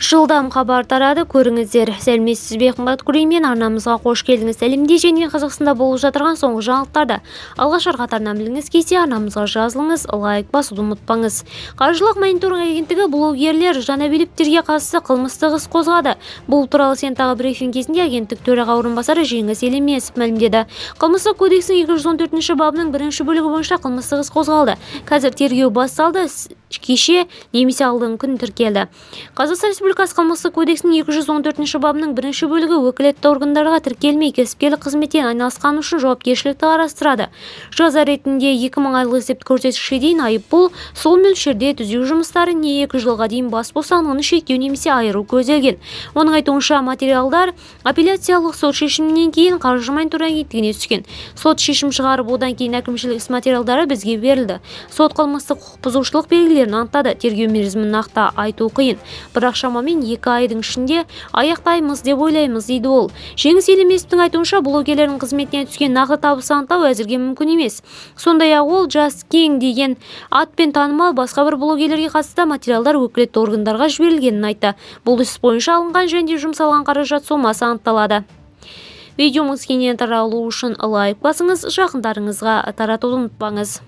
Жылдам хабар тарады, көріңіздер. Сәлеметсіз бе, қымбат көрермен, арнамызға қош келдіңіз. Әлемде және Қазақстанда болып жатырған соңғы жаңалықтарды алғашқылар қатарынан білгіңіз келсе, арнамызға жазылыңыз, лайк басуды ұмытпаңыз. Қаржылық мониторинг агенттігі блогерлер Жанәбіловтерге қатысты қылмыстық іс қозғады. Бұл туралы Сенаттағы брифинг кезінде агенттік төраға орынбасары Жеңіс Елемесов мәлімдеді. Қылмыстық кодекстің 214 бабының бірінші бөлігі бойынша қылмыстық іс қозғалды. Қазір тергеу басталды, кеше немесе алдыңғы күні тіркелді. Қазақстан Республикасы Қылмыстық кодексінің 214 бабының бірінші бөлігі өкілетті органдарға тіркелмей, кәсіпкерлік қызметтен айналысқаны үшін жауапкершілікті қарастырады. Жаза ретінде 2000 айлық есептік көрсеткішке дейін айыппұл, сол мөлшерде түзеу жұмыстары не 2 жылға дейін бас бостандығын шектеу немесе айыру көзделген. Оның айтуынша, материалдар апелляциялық сот шешімінен кейін Қаржы мониторинг агенттігіне түскен. Сот шешім шығарып, одан кейін әкімшілік іс материалдары бізге берілді. Сот қылмыстық құқық бұзушылық белгілерін анықтады. Тергеу мерзімін нақты айту қиын, бірақ шамамен 2 айдың ішінде аяқтаймыз деп ойлаймыз, дейді ол. Жеңіс Елемесовтің айтуынша, блогерлердің қызметінен түскен нақты табыс анықтау әзірге мүмкін емес. Сондай-ақ ол Just King деген атпен танымал басқа бір блогерлерге қатысты материалдар өкілетті органдарға жіберілгенін айтты. Бұл іс бойынша алынған және жұмсалған қаражат сомасы анықталады. Видеомыз кеңінен таралуы үшін лайк басыңыз, жақындарыңызға таратуды ұмытпаңыз.